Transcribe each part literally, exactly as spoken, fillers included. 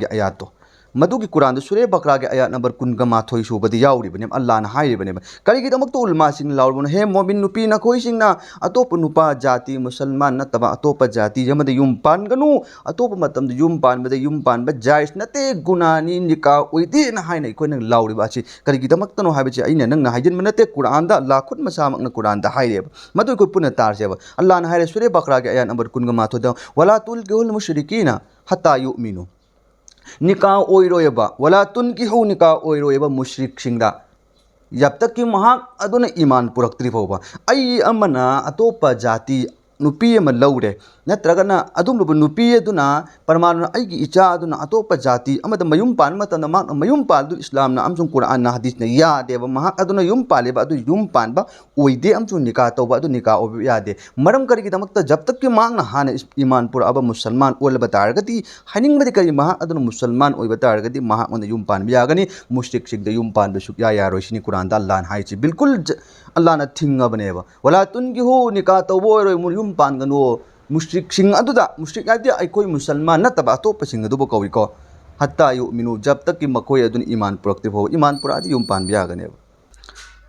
ꯑꯌꯥꯠꯇꯣ, ꯃꯗꯨꯒꯤ ꯀꯨꯔꯥꯟꯗ ꯁꯨꯔꯦ ꯕꯀꯔꯥꯒꯤ ꯑꯌꯥꯠ ꯅꯝꯕꯔ ꯀꯨꯟꯒ ꯃꯥꯊꯣꯏ ꯁꯨꯕꯗ ꯌꯥꯎꯔꯤꯕꯅꯦꯕ꯫ ꯑꯜꯂꯥꯍꯅ ꯍꯥꯏꯔꯤꯕꯅꯦꯕ, ꯀꯔꯤꯒꯤꯗꯃꯛꯇ ꯎꯂꯃꯥꯁꯤꯡꯅ ꯂꯥꯎꯔꯤꯕꯅꯣ? ꯍꯦ ꯃꯣꯃꯤꯟ ꯅꯨꯄꯤ, ꯅꯈꯣꯏꯁꯤꯡꯅ ꯑꯇꯣꯞꯄ ꯅꯨꯄꯥ ꯖꯥꯇꯤ, ꯃꯨꯁꯜꯃꯥꯟ ꯅꯠꯇꯕ ꯑꯇꯣꯞꯄ ꯖꯥꯇꯤ ꯑꯃꯗ ꯌꯨꯝ ꯄꯥꯟꯒꯅꯨ꯫ ꯑꯇꯣꯞꯄ ꯃꯇꯝꯗ ꯌꯨꯝ ꯄꯥꯟꯕꯗ, ꯌꯨꯝ ꯄꯥꯟꯕ ꯖꯥꯏꯖ ꯅꯠꯇꯦ, ꯒꯨꯅꯥꯅꯤ, ꯅꯤꯀꯥ ꯑꯣꯏꯗꯦꯅ ꯍꯥꯏꯅ ꯑꯩꯈꯣꯏꯅ ꯂꯥꯎꯔꯤꯕ ꯑꯁꯤ ꯀꯔꯤꯒꯤꯗꯃꯛꯇꯅꯣ ꯍꯥꯏꯕꯁꯤ ꯑꯩꯅ ꯅꯪꯅ ꯍꯥꯏꯖꯤꯟꯕ ꯅꯠꯇꯦ, ꯀꯨꯔꯥꯟꯗ, ꯑꯜꯂꯥꯍ ꯈꯨꯠ ꯃꯁꯥꯃꯛꯅ ꯀꯨꯔꯥꯟꯗ ꯍꯥꯏꯔꯦꯕ꯫ ꯃꯗꯨ ꯑꯩꯈꯣꯏ ꯄꯨꯟꯅ ꯇꯥꯔꯁꯦꯕ꯫ ꯑꯜꯂꯥꯍꯅ ꯍꯥꯏꯔꯦ ꯁꯨꯔꯦ ꯕꯀꯔꯥꯒꯤ ꯑꯌꯥꯠ ꯅꯝꯕꯔ ꯀꯨꯟꯒ ꯃꯥꯊꯣꯏꯗ, "ꯋꯂꯥ ꯇꯨꯜꯀꯤꯍꯨꯜ ꯃꯨꯁ꯭ꯔꯤꯀꯤꯅ ꯍꯠꯇꯥ ꯌꯨꯑꯃꯤꯅꯨ"꯫ ꯅꯤꯀꯥ ꯑꯣꯏꯔꯣꯏꯕ, "ꯋꯂꯥ ꯇꯨꯟꯀꯤꯍꯨ", ꯅꯤꯀꯥ ꯑꯣꯏꯔꯣꯏꯕ ꯃꯨꯁ꯭ꯔꯤꯛꯁꯤꯡꯗ, ꯖꯕ ꯇꯛꯀꯤ ꯃꯍꯥꯛ ꯑꯗꯨꯅ ꯏꯃꯥꯟ ꯄꯨꯔꯛꯇ꯭ꯔꯤ ꯐꯥꯎꯕ꯫ ꯑꯩ ꯑꯃꯅ ꯑꯇꯣꯞꯄ ꯖꯥꯇꯤ ꯅꯨꯄꯤ ꯑꯃ ꯂꯧꯔꯦ, ꯅꯠꯇ꯭ꯔꯒꯅ ꯑꯗꯨꯒꯨꯝꯂꯕ ꯅꯨꯄꯤ ꯑꯗꯨꯅ, ꯄꯔꯃꯥꯟꯅ ꯑꯩꯒꯤ ꯏꯆꯥ ꯑꯗꯨꯅ ꯑꯇꯣꯞꯄ ꯖꯥꯇꯤ ꯑꯃꯗ ꯃꯌꯨꯝ ꯄꯥꯟꯕ ꯃꯇꯝꯗ, ꯃꯍꯥꯛꯅ ꯃꯌꯨꯝ ꯄꯥꯜꯂꯗꯨ ꯏꯁꯂꯥꯝꯅ ꯑꯃꯁꯨꯡ ꯀꯨꯔꯥꯟꯅ, ꯍꯗꯤꯁꯅ ꯌꯥꯗꯦꯕ꯫ ꯃꯍꯥꯛ ꯑꯗꯨꯅ ꯌꯨꯝ ꯄꯥꯜꯂꯦꯕ, ꯑꯗꯨ ꯌꯨꯝ ꯄꯥꯟꯕ ꯑꯣꯏꯗꯦ ꯑꯃꯁꯨꯡ ꯅꯤꯀꯥ ꯇꯧꯕ ꯑꯗꯨ ꯅꯤꯀꯥ ꯑꯣꯏꯕ ꯌꯥꯗꯦ꯫ ꯃꯔꯝ ꯀꯔꯤꯒꯤꯗꯃꯛꯇ? ꯖꯕ ꯇꯛꯀꯤ ꯃꯍꯥꯛꯅ ꯍꯥꯟꯅ ꯏꯁ-, ꯏꯃꯥꯟ ꯄꯨꯔꯛꯑꯕ ꯃꯨꯁꯜꯃꯥꯟ ꯑꯣꯜꯂꯕ ꯇꯥꯔꯒꯗꯤ, ꯍꯥꯏꯅꯤꯡꯕꯗꯤ ꯀꯔꯤ? ꯃꯍꯥꯛ ꯑꯗꯨꯅ ꯃꯨꯁꯜꯃꯥꯟ ꯑꯣꯏꯕ ꯇꯥꯔꯒꯗꯤ ꯃꯍꯥꯛꯉꯣꯟꯗ ꯌꯨꯝ ꯄꯥꯟꯕ ꯌꯥꯒꯅꯤ, ꯃꯨꯁ꯭ꯔꯤꯛꯁꯤꯡꯗ ꯌꯨꯝ ꯄꯥꯟꯕ ꯁꯨꯛꯌꯥ ꯌꯥꯔꯣꯏ ꯁꯤꯅꯤ ꯀꯨꯔꯥꯟꯗ ꯑꯜꯂꯥꯍꯅ ꯍꯥꯏꯁꯤ꯫ ꯕꯤꯜꯀꯨꯜ ꯖ-, ꯑꯜꯂꯥꯍꯅ ꯊꯤꯡꯉꯕꯅꯦꯕ꯫ "ꯋꯂꯥ ꯇꯨꯟꯀꯤꯍꯨ", ꯅꯤꯀꯥ ꯇꯧꯕ ꯑꯣꯏꯔꯣꯏ, ꯃꯨ-, ꯌꯨꯝ ꯄꯥꯟꯒꯅꯨ꯫ ꯃꯨꯁ꯭ꯔꯤꯛꯁꯤꯡ ꯑꯗꯨꯗ, ꯃꯨꯁ꯭ꯔꯤꯛ ꯍꯥꯏꯕꯗꯤ ꯑꯩꯈꯣꯏ ꯃꯨꯁꯜꯃꯥꯟ ꯅꯠꯇꯕ ꯑꯇꯣꯞꯄꯁꯤꯡ ꯑꯗꯨꯕꯨ ꯀꯧꯏꯀꯣ꯫ "ꯍꯠꯇꯥ ꯌꯨꯑꯃꯤꯅꯨ", ꯖꯕ ꯇꯛꯀꯤ ꯃꯈꯣꯏ ꯑꯗꯨꯅ ꯏꯃꯥꯟ ꯄꯨꯔꯛꯇ꯭ꯔꯤ ꯐꯥꯎꯕ, ꯏꯃꯥꯟ ꯄꯨꯔꯛꯑꯗꯤ ꯌꯨꯝ ꯄꯥꯟꯕ ꯌꯥꯒꯅꯦꯕ꯫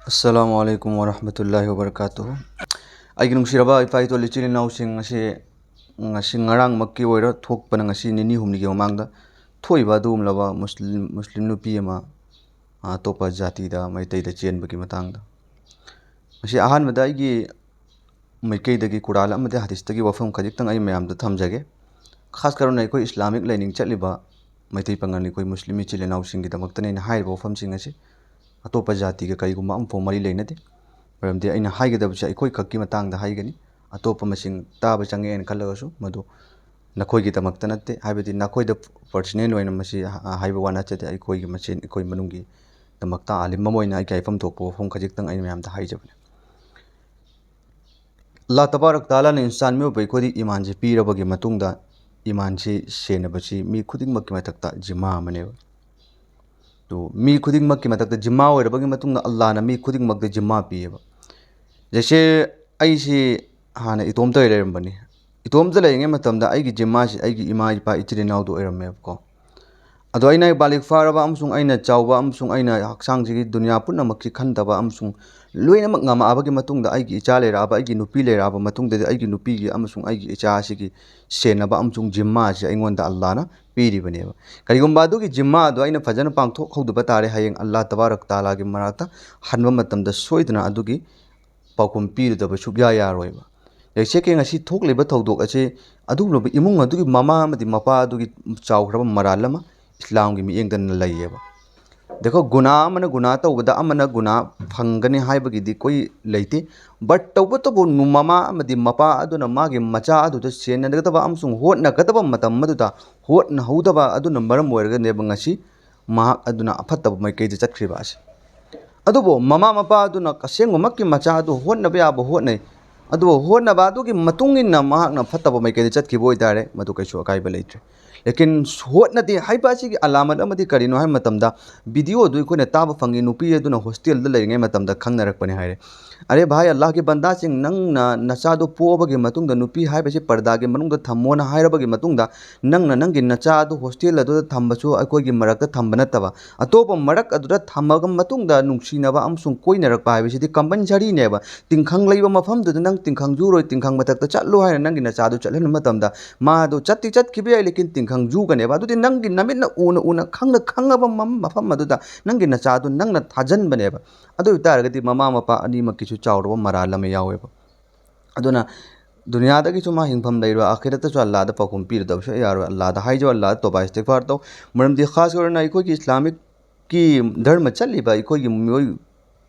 ꯑꯁꯂꯥꯃꯨ ꯑꯂꯥꯏꯀꯨꯝ ꯋꯔꯍꯃꯇꯨꯜꯂꯥꯍꯤ ꯋꯕꯔꯀꯥꯇꯨꯍꯨ꯫ ꯑꯩꯒꯤ ꯅꯨꯡꯁꯤꯔꯕ ꯏꯄꯥ ꯏꯇꯣꯜ ꯏꯆꯤꯜ ꯏꯅꯥꯎꯁꯤꯡ, ꯉꯁꯤ, ꯉꯁꯤ ꯉꯔꯥꯡꯃꯛꯀꯤ ꯑꯣꯏꯔꯣ, ꯊꯣꯛꯄꯅ ꯉꯁꯤ ꯅꯤꯅꯤ ꯍꯨꯝꯅꯤꯒꯤ ꯃꯃꯥꯡꯗ ꯊꯣꯛꯏꯕ ꯑꯗꯨꯒꯨꯝꯂꯕ ꯃꯨꯁꯂꯤꯝ, ꯃꯨꯁꯂꯤꯝ ꯅꯨꯄꯤ ꯑꯃ, ꯑ, ꯑꯇꯣꯞꯄ ꯖꯥꯇꯤꯗ, ꯃꯩꯇꯩꯗ ꯆꯦꯟꯕꯒꯤ ꯃꯇꯥꯡꯗ꯫ ꯃꯁꯤ ꯑꯍꯥꯟꯕꯗ ꯑꯩꯒꯤ ꯃꯥꯏꯀꯩꯗꯒꯤ ꯀꯨꯔꯥꯟ ꯑꯃꯗꯤ ꯍꯗꯤꯁꯇꯒꯤ ꯋꯥꯐꯝ ꯈꯖꯤꯛꯇꯪ ꯑꯩ ꯃꯌꯥꯝꯗ ꯊꯝꯖꯒꯦ꯫ ꯈꯥꯁ ꯀꯔꯅ ꯑꯩꯈꯣꯏ ꯏꯁꯂꯥꯃꯤꯛ ꯂꯥꯏꯅꯤꯡ ꯆꯠꯂꯤꯕ ꯃꯩꯇꯩ ꯄꯥꯉꯜ, ꯑꯩꯈꯣꯏ ꯃꯨꯁꯂꯤꯝ ꯏꯆꯤꯜ ꯏꯅꯥꯎꯁꯤꯡꯒꯤꯗꯃꯛꯇꯅꯦ ꯑꯩꯅ ꯍꯥꯏꯔꯤꯕ ꯋꯥꯐꯝꯁꯤꯡ ꯑꯁꯤ꯫ ꯑꯇꯣꯞꯄ ꯖꯥꯇꯤꯒ ꯀꯔꯤꯒꯨꯝꯕ ꯑꯃꯐꯥꯎ ꯃꯔꯤ ꯂꯩꯅꯗꯦ꯫ ꯃꯔꯝꯗꯤ ꯑꯩꯅ ꯍꯥꯏꯒꯗꯕꯁꯦ ꯑꯩꯈꯣꯏ ꯈꯛꯀꯤ ꯃꯇꯥꯡꯗ ꯍꯥꯏꯒꯅꯤ꯫ ꯑꯇꯣꯞꯄ ꯃꯁꯤꯡ ꯇꯥꯕ ꯆꯪꯉꯦꯅ ꯈꯜꯂꯒꯁꯨ ꯃꯗꯨ ꯅꯈꯣꯏꯒꯤꯗꯃꯛꯇ ꯅꯠꯇꯦ, ꯍꯥꯏꯕꯗꯤ ꯅꯈꯣꯏꯗ ꯄꯔꯁꯅꯦꯜ ꯑꯣꯏꯅ ꯃꯁꯤ ꯍꯥꯏꯕ ꯋꯥ ꯅꯠꯆꯗꯦ꯫ ꯑꯩꯈꯣꯏꯒꯤ ꯃꯁꯦꯟ, ꯑꯩꯈꯣꯏ ꯃꯅꯨꯡꯒꯤꯗꯃꯛꯇ ꯑꯥꯂꯤꯝ ꯑꯃ ꯑꯣꯏꯅ ꯑꯩꯒꯤ ꯍꯥꯏꯐꯝ ꯊꯣꯛꯄ ꯋꯥꯐꯝ ꯈꯖꯤꯛꯇꯪ ꯑꯩꯅ ꯃꯌꯥꯝꯗ ꯍꯥꯏꯖꯕꯅꯤ꯫ ꯑꯜꯂꯥꯍ ꯇꯕꯥꯔꯛ ꯇꯥꯂꯥꯅ ꯏꯟꯁꯥꯟ ꯃꯤꯑꯣꯏꯕ ꯑꯩꯈꯣꯏꯗ ꯏꯃꯥꯟꯁꯤ ꯄꯤꯔꯕꯒꯤ ꯃꯇꯨꯡꯗ, ꯏꯃꯥꯟꯁꯤ ꯁꯦꯟꯅꯕꯁꯤ ꯃꯤ ꯈꯨꯗꯤꯡꯃꯛꯀꯤ ꯃꯊꯛꯇ ꯖꯤꯝꯃꯥ ꯑꯃꯅꯦꯕ꯫ ꯑꯗꯨ ꯃꯤ ꯈꯨꯗꯤꯡꯃꯛꯀꯤ ꯃꯊꯛꯇ ꯖꯤꯝꯃꯥ ꯑꯣꯏꯔꯕꯒꯤ ꯃꯇꯨꯡꯗ, ꯑꯜꯂꯥꯍꯅ ꯃꯤ ꯈꯨꯗꯤꯡꯃꯛꯇ ꯖꯤꯝꯃꯥ ꯄꯤꯌꯦꯕ꯫ ꯖꯩꯁꯦ ꯑꯩꯁꯤ ꯍꯥꯟꯅ ꯏꯇꯣꯝꯇ ꯑꯣꯏ ꯂꯩꯔꯝꯕꯅꯤ꯫ ꯏꯇꯣꯝꯇ ꯂꯩꯔꯤꯉꯩ ꯃꯇꯝꯗ ꯑꯩꯒꯤ ꯖꯤꯝꯃꯥꯁꯤ ꯑꯩꯒꯤ ꯏꯃꯥ, ꯏꯄꯥ, ꯏꯆꯤꯜ ꯏꯅꯥꯎꯗꯣ ꯑꯣꯏꯔꯝꯃꯦꯕꯀꯣ꯫ ꯑꯗꯣ ꯑꯩꯅ ꯕꯥꯂꯤꯒ ꯐꯥꯔꯕ ꯑꯃꯁꯨꯡ ꯑꯩꯅ ꯆꯥꯎꯕ ꯑꯃꯁꯨꯡ ꯑꯩꯅ ꯍꯛꯆꯥꯡꯁꯤꯒꯤ ꯗꯨꯅꯤꯌꯥ ꯄꯨꯝꯅꯃꯛꯀꯤ ꯈꯟꯗꯕ ꯑꯃꯁꯨꯡ ꯂꯣꯏꯅꯃꯛ ꯉꯝꯃꯛꯑꯕꯒꯤ ꯃꯇꯨꯡꯗ, ꯑꯩꯒꯤ ꯏꯆꯥ ꯂꯩꯔꯛꯑꯕ, ꯑꯩꯒꯤ ꯅꯨꯄꯤ ꯂꯩꯔꯛꯑꯕ ꯃꯇꯨꯡꯗꯗꯤ ꯑꯩꯒꯤ ꯅꯨꯄꯤꯒꯤ ꯑꯃꯁꯨꯡ ꯑꯩꯒꯤ ꯏꯆꯥ ꯑꯁꯤꯒꯤ ꯁꯦꯟꯅꯕ ꯑꯃꯁꯨꯡ ꯖꯤꯝꯃꯥ ꯑꯁꯤ ꯑꯩꯉꯣꯟꯗ ꯑꯜꯂꯥꯅ ꯄꯤꯔꯤꯕꯅꯦꯕ꯫ ꯀꯔꯤꯒꯨꯝꯕ ꯑꯗꯨꯒꯤ ꯖꯤꯝꯃꯥ ꯑꯗꯨ ꯑꯩꯅ ꯐꯖꯅ ꯄꯥꯡꯊꯣꯛꯍꯧꯗꯕ ꯇꯥꯔꯦ, ꯍꯌꯦꯡ ꯑꯜꯂꯥ ꯇꯕꯥꯔꯛ ꯇꯥꯂꯥꯒꯤ ꯃꯅꯥꯛꯇ ꯍꯟꯕ ꯃꯇꯝꯗ ꯁꯣꯏꯗꯅ ꯑꯗꯨꯒꯤ ꯄꯥꯎꯈꯨꯝ ꯄꯤꯔꯨꯗꯕ ꯁꯨꯛꯌꯥ ꯌꯥꯔꯣꯏꯕ꯫ ꯂꯩꯁꯦꯀꯦ ꯉꯁꯤ ꯊꯣꯛꯂꯤꯕ ꯊꯧꯗꯣꯛ ꯑꯁꯤ ꯑꯗꯨꯒꯨꯝꯂꯕ ꯏꯃꯨꯡ ꯑꯗꯨꯒꯤ ꯃꯃꯥ ꯑꯃꯗꯤ ꯃꯄꯥ ꯑꯗꯨꯒꯤ ꯆꯥꯎꯈ꯭ꯔꯕ ꯃꯔꯥꯜ ꯑꯃ ꯏꯁꯂꯥꯝꯒꯤ ꯃꯤꯠꯌꯦꯡꯗꯅ ꯂꯩꯌꯦꯕ꯫ ꯗꯦꯈꯣ, ꯒꯨꯅꯥ ꯑꯃꯅ ꯒꯨꯅꯥ ꯇꯧꯕꯗ ꯑꯃꯅ ꯒꯨꯅꯥ ꯐꯪꯒꯅꯤ ꯍꯥꯏꯕꯒꯤꯗꯤ ꯑꯩꯈꯣꯏ ꯂꯩꯇꯦ꯫ But ꯇꯧꯕꯇꯕꯨ ꯅꯨ-, ꯃꯃꯥ ꯑꯃꯗꯤ ꯃꯄꯥ ꯑꯗꯨꯅ ꯃꯥꯒꯤ ꯃꯆꯥ ꯑꯗꯨꯗ ꯁꯦꯟꯅꯒꯗꯕ ꯑꯃꯁꯨꯡ ꯍꯣꯠꯅꯒꯗꯕ ꯃꯇꯝ ꯑꯗꯨꯗ ꯍꯣꯠꯅꯍꯧꯗꯕ ꯑꯗꯨꯅ ꯃꯔꯝ ꯑꯣꯏꯔꯒꯅꯦꯕ ꯉꯁꯤ ꯃꯍꯥꯛ ꯑꯗꯨꯅ ꯑꯐꯠꯇꯕ ꯃꯥꯏꯀꯩꯗ ꯆꯠꯈ꯭ꯔꯤꯕ ꯑꯁꯤ꯫ ꯑꯗꯨꯕꯨ ꯃꯃꯥ ꯃꯄꯥ ꯑꯗꯨꯅ ꯑꯁꯦꯡꯕꯃꯛꯀꯤ ꯃꯆꯥ ꯑꯗꯨ ꯍꯣꯠꯅꯕ ꯌꯥꯕ ꯍꯣꯠꯅꯩ, ꯑꯗꯨꯕꯨ ꯍꯣꯠꯅꯕ ꯑꯗꯨꯒꯤ ꯃꯇꯨꯡ ꯏꯟꯅ ꯃꯍꯥꯛꯅ ꯐꯠꯇꯕ ꯃꯥꯏꯀꯩꯗ ꯆꯠꯈꯤꯕ ꯑꯣꯏꯇꯥꯔꯦ, ꯃꯗꯨ ꯀꯩꯁꯨ ꯑꯀꯥꯏꯕ ꯂꯩꯇ꯭ꯔꯦ꯫ ꯂꯦꯀꯤꯟ ꯍꯣꯠꯅꯗꯦ ꯍꯥꯏꯕ ꯑꯁꯤꯒꯤ ꯑꯂꯥꯃꯠ ꯑꯃꯗꯤ ꯀꯔꯤꯅꯣ ꯍꯥꯏꯕ ꯃꯇꯝꯗ, ꯚꯤꯗꯤꯑꯣ ꯑꯗꯨ ꯑꯩꯈꯣꯏꯅ ꯇꯥꯕ ꯐꯪꯉꯤ, ꯅꯨꯄꯤ ꯑꯗꯨꯅ ꯍꯣꯁꯇꯦꯜꯗ ꯂꯩꯔꯤꯉꯩ ꯃꯇꯝꯗ ꯈꯪꯅꯔꯛꯄꯅꯤ ꯍꯥꯏꯔꯦ꯫ ꯑꯔꯦ ꯚꯥꯏ, ꯑꯜꯂꯥꯍꯒꯤ ꯕꯟꯗꯥꯁꯤꯡ, ꯅꯪꯅ ꯅꯆꯥꯗꯣ ꯄꯣꯛꯑꯕꯒꯤ ꯃꯇꯨꯡꯗ ꯅꯨꯄꯤ ꯍꯥꯏꯕꯁꯤ ꯄꯔꯗꯥꯒꯤ ꯃꯅꯨꯡꯗ ꯊꯝꯃꯣꯅ ꯍꯥꯏꯔꯕꯒꯤ ꯃꯇꯨꯡꯗ, ꯅꯪꯅ ꯅꯪꯒꯤ ꯅꯆꯥ ꯑꯗꯨ ꯍꯣꯁꯇꯦꯜ ꯑꯗꯨꯗ ꯊꯝꯕꯁꯨ ꯑꯩꯈꯣꯏꯒꯤ ꯃꯔꯛꯇ ꯊꯝꯕ ꯅꯠꯇꯕ, ꯑꯇꯣꯞꯄ ꯃꯔꯛ ꯑꯗꯨꯗ ꯊꯝꯃꯒ ꯃꯇꯨꯡꯗ ꯅꯨꯡꯁꯤꯅꯕ ꯑꯃꯁꯨꯡ ꯀꯣꯏꯅꯔꯛꯄ ꯍꯥꯏꯕꯁꯤꯗꯤ ꯀꯝꯄꯜꯁꯔꯤꯅꯦꯕ꯫ ꯇꯤꯡꯈꯪ ꯂꯩꯕ ꯃꯐꯝꯗꯨꯗ ꯅꯪ ꯇꯤꯡꯈꯪ ꯌꯨꯔꯣꯏ, ꯇꯤꯡꯈꯪ ꯃꯊꯛꯇ ꯆꯠꯂꯨ ꯍꯥꯏꯅ ꯅꯪꯒꯤ ꯅꯆꯥꯗꯨ ꯆꯠꯍꯟꯕ ꯃꯇꯝꯗ, ꯃꯥꯗꯣ ꯆꯠꯇꯤ ꯆꯠꯈꯤꯕ ꯌꯥꯏ, ꯂꯦꯀꯤꯟ ꯇꯤꯡꯈꯪ ꯌꯨꯒꯅꯦꯕ꯫ ꯑꯗꯨꯗꯤ ꯅꯪꯒꯤ ꯅꯃꯤꯠꯅ ꯎꯅ ꯎꯅ, ꯈꯪꯅ ꯈꯪꯉꯕ ꯃꯝ-, ꯃꯐꯝ ꯑꯗꯨꯗ ꯅꯪꯒꯤ ꯅꯆꯥꯗꯨ ꯅꯪꯅ ꯊꯥꯖꯟꯕꯅꯦꯕ꯫ ꯑꯗꯨ ꯑꯣꯏ ꯇꯥꯔꯒꯗꯤ ꯃꯃꯥ ꯃꯄꯥ ꯑꯅꯤꯃꯛꯀꯤꯁꯨ ꯆꯥꯎꯔꯕ ꯃꯔꯥꯜ ꯑꯃ ꯌꯥꯎꯋꯦꯕ꯫ ꯑꯗꯨꯅ ꯗꯨꯅꯤꯌꯥꯗꯒꯤꯁꯨ ꯃꯥ ꯍꯤꯡꯐꯝ ꯂꯩꯔꯣꯏ, ꯑꯥꯈꯤꯔꯠꯇꯁꯨ ꯑꯜꯂꯥꯗ ꯄꯥꯎꯈꯨꯝ ꯄꯤꯔꯗꯕꯁꯨ ꯌꯥꯔꯣꯏ꯫ ꯑꯜꯂꯥꯗ ꯍꯥꯏꯖꯧ, ꯑꯜꯂꯥꯗ ꯇꯣꯕꯥ ꯏꯁꯇꯤꯒꯐꯥꯔ ꯇꯧ꯫ ꯃꯔꯝꯗꯤ ꯈꯥꯁ ꯑꯣꯏꯅ ꯑꯩꯈꯣꯏꯒꯤ ꯏꯁꯂꯥꯃꯤꯛꯀꯤ ꯙꯔꯃ ꯆꯠꯂꯤꯕ ꯑꯩꯈꯣꯏꯒꯤ ꯃꯤꯑꯣꯏ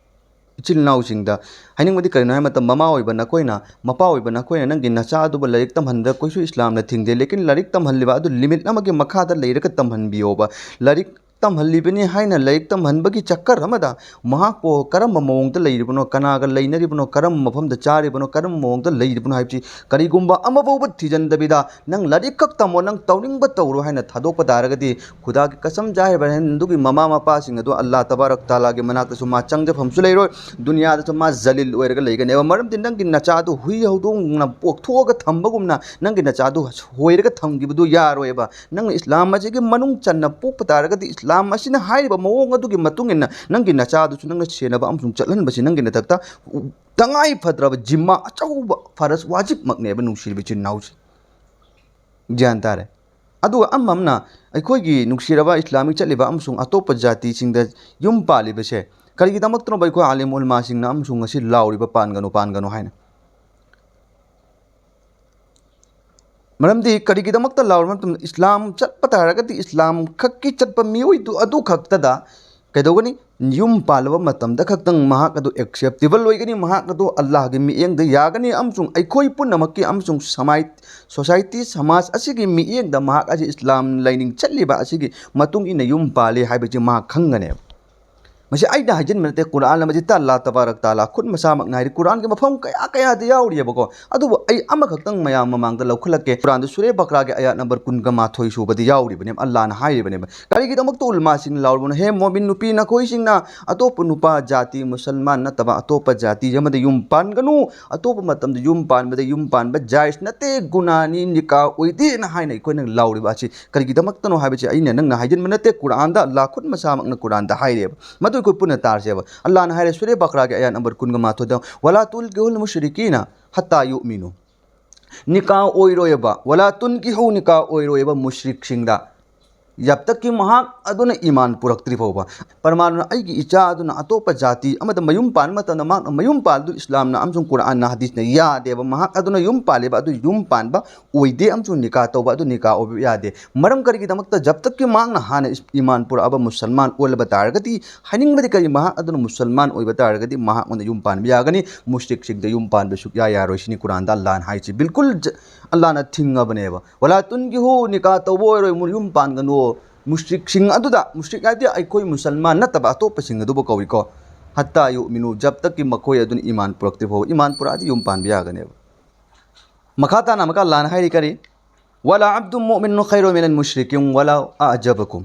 ꯏꯆꯤꯜ ꯏꯅꯥꯎꯁꯤꯡꯗ ꯍꯥꯏꯅꯤꯡꯕꯗꯤ ꯀꯔꯤꯅꯣ ꯍꯥꯏꯕ ꯃꯇꯝꯗ, ꯃꯃꯥ ꯑꯣꯏꯕ ꯅꯈꯣꯏꯅ, ꯃꯄꯥ ꯑꯣꯏꯕ ꯅꯈꯣꯏꯅ ꯅꯪꯒꯤ ꯅꯆꯥ ꯑꯗꯨꯕꯨ ꯂꯥꯏꯔꯤꯛ ꯇꯝꯍꯟꯕꯗ ꯀꯩꯁꯨ ꯏꯁꯂꯥꯝꯅ ꯊꯤꯡꯗꯦ, ꯂꯦꯀꯤꯟ ꯂꯥꯏꯔꯤꯛ ꯇꯝꯍꯜꯂꯤꯕ ꯑꯗꯨ ꯂꯤꯃꯤꯠ ꯑꯃꯒꯤ ꯃꯈꯥꯗ ꯂꯩꯔꯒ ꯇꯝꯍꯟꯕꯤꯌꯣꯕ꯫ ꯂꯥꯏꯔꯤꯛ ꯇꯝꯍꯜꯂꯤꯕꯅꯤ ꯍꯥꯏꯅ ꯂꯥꯏꯔꯤꯛ ꯇꯝꯍꯟꯕꯒꯤ ꯆꯀꯔ ꯑꯃꯗ ꯃꯍꯥꯛꯄꯨ ꯀꯔꯝꯕ ꯃꯑꯣꯡꯗ ꯂꯩꯔꯤꯕꯅꯣ, ꯀꯅꯥꯒ ꯂꯩꯅꯔꯤꯕꯅꯣ, ꯀꯔꯝꯕ ꯃꯐꯝꯗ ꯆꯥꯔꯤꯕꯅꯣ, ꯀꯔꯝꯕ ꯃꯑꯣꯡꯗ ꯂꯩꯔꯤꯕꯅꯣ ꯍꯥꯏꯕꯁꯤ ꯀꯔꯤꯒꯨꯝꯕ ꯑꯃꯐꯥꯎꯕ ꯊꯤꯖꯤꯟꯗꯕꯤꯗ ꯅꯪ ꯂꯥꯏꯔꯤꯛ ꯈꯛ ꯇꯝꯃꯣ, ꯅꯪ ꯇꯧꯅꯤꯡꯕ ꯇꯧꯔꯣ ꯍꯥꯏꯅ ꯊꯥꯗꯣꯛꯄ ꯇꯥꯔꯒꯗꯤ ꯈꯨꯗꯥꯒꯤ ꯀꯁꯝ ꯆꯥꯏ ꯍꯥꯏꯕ ꯑꯗꯨꯒꯤ ꯃꯃꯥ ꯃꯄꯥꯁꯤꯡ ꯑꯗꯨ ꯑꯜꯂꯥꯍ ꯇꯕꯥꯔꯛ ꯇꯥꯂꯥꯒꯤ ꯃꯅꯥꯛꯇꯁꯨ ꯃꯥ ꯆꯪꯖꯐꯝꯁꯨ ꯂꯩꯔꯣꯏ, ꯗꯨꯅꯤꯌꯥꯗꯁꯨ ꯃꯥ ꯖꯂꯤꯜ ꯑꯣꯏꯔꯒ ꯂꯩꯒꯅꯦꯕ꯫ ꯃꯔꯝꯗꯤ ꯅꯪꯒꯤ ꯅꯆꯥꯗꯨ ꯍꯨꯏ ꯍꯧꯗꯣꯡꯅ ꯄꯣꯛꯊꯣꯛꯑꯒ ꯊꯝꯕꯒꯨꯝꯅ ꯅꯪꯒꯤ ꯅꯆꯥꯗꯨ ꯍꯣꯏꯔꯒ ꯊꯝꯈꯤꯕꯗꯨ ꯌꯥꯔꯣꯏꯕ꯫ ꯅꯪꯅ ꯏꯁꯂꯥꯝ ꯑꯁꯤꯒꯤ ꯃꯅꯨꯡ ꯆꯟꯅ ꯄꯣꯛꯄ ꯇꯥꯔꯒꯗꯤ ꯏꯁꯂꯥꯝ ꯑꯁꯤꯅ ꯍꯥꯏꯔꯤꯕ ꯃꯑꯣꯡ ꯑꯗꯨꯒꯤ ꯃꯇꯨꯡ ꯏꯟꯅ ꯅꯪꯒꯤ ꯅꯆꯥꯗꯨꯁꯨ ꯅꯪꯅ ꯁꯦꯟꯅꯕ ꯑꯃꯁꯨꯡ ꯆꯠꯍꯟꯕꯁꯤ ꯅꯪꯒꯤ ꯅꯊꯛꯇ ꯇꯉꯥꯏ ꯐꯗ꯭ꯔꯕ ꯖꯤꯝꯃꯥ ꯑꯆꯧꯕ ꯐꯔꯖ ꯋꯥꯖꯤꯕꯃꯛꯅꯦꯕ, ꯅꯨꯡꯁꯤꯔꯤꯕ ꯏꯆꯤꯟ ꯏꯅꯥꯎꯁꯦ꯫ ꯒ꯭ꯌꯥꯟ ꯇꯥꯔꯦ꯫ ꯑꯗꯨꯒ ꯑꯃ ꯑꯃꯅ ꯑꯩꯈꯣꯏꯒꯤ ꯅꯨꯡꯁꯤꯔꯕ ꯏꯁꯂꯥꯃꯤꯛ ꯆꯠꯂꯤꯕ ꯑꯃꯁꯨꯡ ꯑꯇꯣꯞꯄ ꯖꯥꯇꯤꯁꯤꯡꯗ ꯌꯨꯝ ꯄꯥꯜꯂꯤꯕꯁꯦ ꯀꯔꯤꯒꯤꯗꯃꯛꯇꯅꯣꯕ ꯑꯩꯈꯣꯏ ꯑꯥꯂꯤꯝ ꯎꯂꯃꯥꯁꯤꯡꯅ ꯑꯃꯁꯨꯡ ꯉꯁꯤ ꯂꯥꯎꯔꯤꯕ "ꯄꯥꯟꯒꯅꯨ, ꯄꯥꯟꯒꯅꯨ" ꯍꯥꯏꯅ? ꯃꯔꯝꯗꯤ ꯀꯔꯤꯒꯤꯗꯃꯛꯇ ꯂꯥꯎꯔꯤꯕ ꯃꯇꯝꯗ ꯏꯁꯂꯥꯝ ꯆꯠꯄ ꯇꯥꯔꯒꯗꯤ ꯏꯁꯂꯥꯝ ꯈꯛꯀꯤ ꯆꯠꯄ ꯃꯤꯑꯣꯏꯗꯨ ꯑꯗꯨ ꯈꯛꯇꯗ ꯀꯩꯗꯧꯒꯅꯤ? ꯌꯨꯝ ꯄꯥꯜꯂꯕ ꯃꯇꯝꯗ ꯈꯛꯇꯪ ꯃꯍꯥꯛ ꯑꯗꯨ ꯑꯦꯛꯁꯦꯞꯇꯦꯕꯜ ꯑꯣꯏꯒꯅꯤ, ꯃꯍꯥꯛ ꯑꯗꯨ ꯑꯜꯂꯥꯍꯒꯤ ꯃꯤꯠꯌꯦꯡꯗ ꯌꯥꯒꯅꯤ, ꯑꯃꯁꯨꯡ ꯑꯩꯈꯣꯏ ꯄꯨꯝꯅꯃꯛꯀꯤ ꯑꯃꯁꯨꯡ ꯁꯃꯥꯏ-, ꯁꯣꯁꯥꯏꯇꯤ, ꯁꯃꯥꯖ ꯑꯁꯤꯒꯤ ꯃꯤꯠꯌꯦꯡꯗ ꯃꯍꯥꯛ ꯑꯁꯤ ꯏꯁꯂꯥꯝ ꯂꯥꯏꯅꯤꯡ ꯆꯠꯂꯤꯕ ꯑꯁꯤꯒꯤ ꯃꯇꯨꯡ ꯏꯟꯅ ꯌꯨꯝ ꯄꯥꯜꯂꯤ ꯍꯥꯏꯕꯁꯤ ꯃꯍꯥꯛ ꯈꯪꯒꯅꯦꯕ꯫ ꯃꯁꯤ ꯑꯩꯅ ꯍꯥꯏꯖꯤꯟꯕ ꯅꯠꯇꯦ, ꯀꯨꯔꯥꯟ ꯃꯖꯤꯗꯇ ꯑꯜꯂꯥꯍ ꯇꯕꯥꯔꯛ ꯇꯥꯂꯥ ꯈꯨꯠ ꯃꯁꯥꯃꯛꯅ ꯍꯥꯏꯔꯤ꯫ ꯀꯨꯔꯥꯟꯒꯤ ꯃꯐꯝ ꯀꯌꯥ ꯀꯌꯥꯗ ꯌꯥꯎꯔꯤꯑꯕꯀꯣ, ꯑꯗꯨꯕꯨ ꯑꯩ ꯑꯃꯈꯛꯇꯪ ꯃꯌꯥꯝ ꯃꯃꯥꯡꯗ ꯂꯧꯈꯠꯂꯛꯀꯦ꯫ ꯀꯨꯔꯥꯟꯗ ꯁꯨꯔꯦ ꯕꯀꯔꯥꯒꯤ ꯑꯌꯥꯠ ꯅꯝꯕꯔ ꯀꯨꯟꯒ ꯃꯥꯊꯣꯏ ꯁꯨꯕꯗ ꯌꯥꯎꯔꯤꯕꯅꯦꯕ, ꯑꯜꯂꯥꯍꯅ ꯍꯥꯏꯔꯤꯕꯅꯦꯕ꯫ ꯀꯔꯤꯒꯤꯗꯃꯛꯇ ꯎꯂꯃꯥꯁꯤꯡꯅ ꯂꯥꯎꯔꯤꯕꯅꯣ? "ꯍꯦ ꯃꯣꯃꯤꯟ ꯅꯨꯄꯤ, ꯅꯈꯣꯏꯁꯤꯡꯅ ꯑꯇꯣꯞꯄ ꯅꯨꯄꯥ ꯖꯥꯇꯤ, ꯃꯨꯁꯜꯃꯥꯟ ꯅꯠꯇꯕ ꯑꯇꯣꯞꯄ ꯖꯥꯇꯤ ꯑꯃꯗ ꯌꯨꯝ ꯄꯥꯟꯒꯅꯨ꯫ ꯑꯇꯣꯞꯄ ꯃꯇꯝꯗ ꯌꯨꯝ ꯄꯥꯟꯕꯗ ꯌꯨꯝ ꯄꯥꯟꯕ ꯖꯥꯏꯖ ꯅꯠꯇꯦ, ꯒꯨꯅꯥꯅꯤ, ꯅꯤꯀꯥ ꯑꯣꯏꯗꯦꯅ" ꯍꯥꯏꯅ ꯑꯩꯈꯣꯏꯅ ꯂꯥꯎꯔꯤꯕ ꯑꯁꯤ ꯀꯔꯤꯒꯤꯗꯃꯛꯇꯅꯣ ꯍꯥꯏꯕꯁꯤ ꯑꯩꯅ, ꯅꯪꯅ ꯍꯥꯏꯖꯤꯟꯕ ꯅꯠꯇꯦ, ꯀꯨꯔꯥꯟꯗ ꯑꯜꯂꯥꯍ ꯈꯨꯠ ꯃꯁꯥꯃꯛꯅ ꯀꯨꯔꯥꯟꯗ ꯍꯥꯏꯔꯦꯕ꯫ ꯃꯗꯨ ꯑꯩꯈꯣꯏ ꯄꯨꯟꯅ ꯇꯥꯔꯁꯦꯕ꯫ ꯑꯜꯂꯥꯍꯅ ꯍꯥꯏꯔꯦ, ꯁꯨꯔꯦ ꯕꯀꯔꯥꯒꯤ ꯑꯌꯥꯠ ꯅꯝꯕꯔ ꯀꯨꯟꯒ ꯃꯥꯊꯣꯏꯗ, "ꯋꯂꯥ ꯇꯨꯜꯀꯤꯍꯨꯜ ꯃꯨꯁ꯭ꯔꯤꯀꯤꯅ ꯍꯠꯇꯥ ꯌꯨꯑꯃꯤꯅꯨ"꯫ ꯅꯤꯀꯥ ꯑꯣꯏꯔꯣꯏꯕ, "ꯋꯂꯥ ꯇꯨꯟꯀꯤꯍꯨ", ꯅꯤꯀꯥ ꯑꯣꯏꯔꯣꯏꯕ ꯃꯨꯁ꯭ꯔꯤꯛꯁꯤꯡꯗ, ꯖꯕ ꯇꯛꯀꯤ ꯃꯍꯥꯛ ꯑꯗꯨꯅ ꯏꯃꯥꯟ ꯄꯨꯔꯛꯇ꯭ꯔꯤ ꯐꯥꯎꯕ꯫ ꯄꯔꯃꯥꯟꯅ ꯑꯩꯒꯤ ꯏꯆꯥ ꯑꯗꯨꯅ ꯑꯇꯣꯞꯄ ꯖꯥꯇꯤ ꯑꯃꯗ ꯃꯌꯨꯝ ꯄꯥꯟꯕ ꯃꯇꯝꯗ ꯃꯍꯥꯛꯅ ꯃꯌꯨꯝ ꯄꯥꯜꯂꯤꯗꯨ ꯏꯁꯂꯥꯝꯅ ꯑꯃꯁꯨꯡ ꯀꯨꯔꯥꯟꯅ, ꯍꯗꯤꯁꯅ ꯌꯥꯗꯦꯕ꯫ ꯃꯍꯥꯛ ꯑꯗꯨꯅ ꯌꯨꯝ ꯄꯥꯜꯂꯤꯕ ꯑꯗꯨ ꯌꯨꯝ ꯄꯥꯟꯕ ꯑꯣꯏꯗꯦ ꯑꯃꯁꯨꯡ ꯅꯤꯀꯥ ꯇꯧꯕ ꯑꯗꯨ ꯅꯤꯀꯥ ꯑꯣꯏꯕ ꯌꯥꯗꯦ꯫ ꯃꯔꯝ ꯀꯔꯤꯒꯤꯗꯃꯛꯇ? ꯖꯕ ꯇꯛꯀꯤ ꯃꯍꯥꯛꯅ ꯍꯥꯟꯅ ꯏꯁ-, ꯏꯃꯥꯟ ꯄꯨꯔꯛꯑꯕ ꯃꯨꯁꯜꯃꯥꯟ ꯑꯣꯜꯂꯕ ꯇꯥꯔꯒꯗꯤ, ꯍꯥꯏꯅꯤꯡꯕꯗꯤ ꯀꯔꯤ? ꯃꯍꯥꯛ ꯑꯗꯨꯅ ꯃꯨꯁꯜꯃꯥꯟ ꯑꯣꯏꯕ ꯇꯥꯔꯒꯗꯤ ꯃꯍꯥꯛꯉꯣꯟꯗ ꯌꯨꯝ ꯄꯥꯟꯕ ꯌꯥꯒꯅꯤ, ꯃꯨꯁ꯭ꯔꯤꯛꯁꯤꯡꯗ ꯌꯨꯝ ꯄꯥꯟꯕ ꯁꯨꯛꯌꯥ ꯌꯥꯔꯣꯏ꯫ ꯁꯤꯅꯤ ꯀꯨꯔꯥꯟꯗ ꯑꯜꯂꯥꯍꯅ ꯍꯥꯏꯁꯤ꯫ ꯕꯤꯜꯀꯨꯜ ꯖ-, ꯑꯜꯂꯥꯍꯅ ꯊꯤꯡꯉꯕꯅꯦꯕ꯫ "ꯋꯂꯥ ꯇꯨꯟꯀꯤꯍꯨ", ꯅꯤꯀꯥ ꯇꯧꯕ ꯑꯣꯏꯔꯣꯏ, ꯃꯨ-, ꯌꯨꯝ ꯄꯥꯟꯒꯅꯨ꯫ ꯃꯨꯁ꯭ꯔꯤꯛꯁꯤꯡ ꯑꯗꯨꯗ, ꯃꯨꯁ꯭ꯔꯤꯛ ꯍꯥꯏꯗꯤ ꯑꯩꯈꯣꯏ ꯃꯨꯁꯜꯃꯥꯟ ꯅꯠꯇꯕ ꯑꯇꯣꯞꯄꯁꯤꯡ ꯑꯗꯨꯕꯨ ꯀꯧꯏꯀꯣ꯫ ꯍꯠꯇꯥ ꯌꯨꯃꯤꯅꯨ, ꯖꯕ ꯇꯛꯀꯤ ꯃꯈꯣꯏ ꯑꯗꯨꯅ ꯏꯃꯥꯟ ꯄꯨꯔꯛꯇ꯭ꯔꯤ ꯐꯥꯎꯕ, ꯏꯃꯥꯟ ꯄꯨꯔꯛꯑꯗꯤ ꯌꯨꯝ ꯄꯥꯟꯕ ꯌꯥꯒꯅꯦꯕ꯫ ꯃꯈꯥ ꯇꯥꯅ ꯑꯃꯨꯛꯀ ꯑꯜꯂꯥꯍꯅ ꯍꯥꯏꯔꯤ ꯀꯔꯤ? "ولعبد مؤمن خير من مشرك ولو أعجبكم."